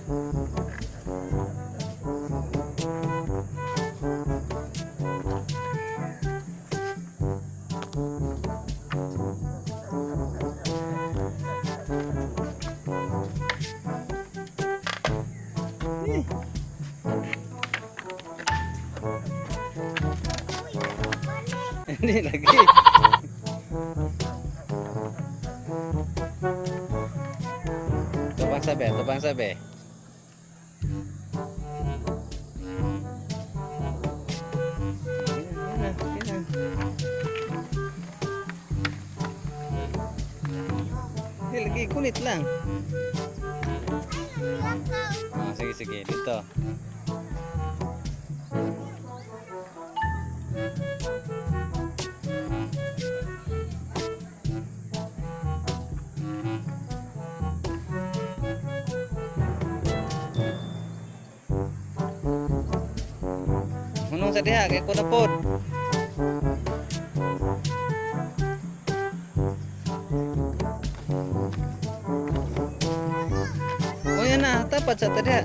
Hindi lagi. Tubang sabi, tubang sabi. Yan na, yan na. Hindi lagi, kunit lang. Ah, sige, sige, dito. Hunong sa diha, kay ko na pod. O yan na, tapat sa tadiha.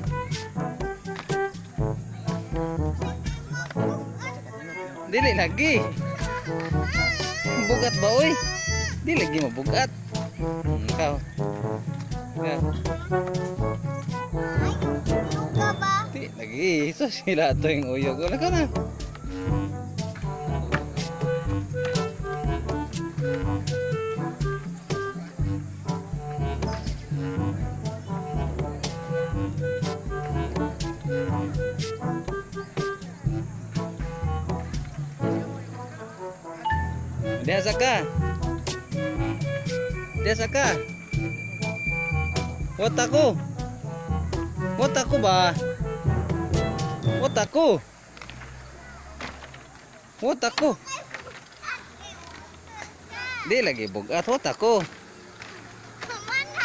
Dili lagi. Bugat ba oy? Dili lagi mabugat. Ikaw. Ikaw. Ay, ka ba? Di lagi. So sila ato yung uyog. Wala ka na. Diha sa ka. Diha sa ka. Wata ko. Wata ko ba? Wata ko. Wata ko. Di lagi bugat. Wata ko. Mana?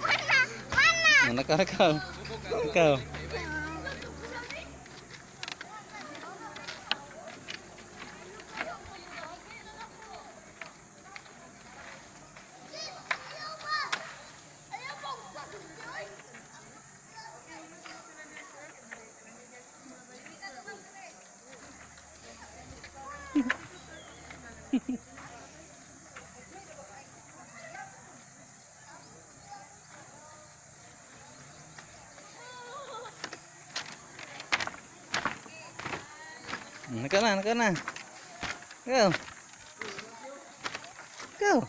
Mana? Mana? Ano ka ikaw? Ikaw. Naka na, naka na. Go. Go.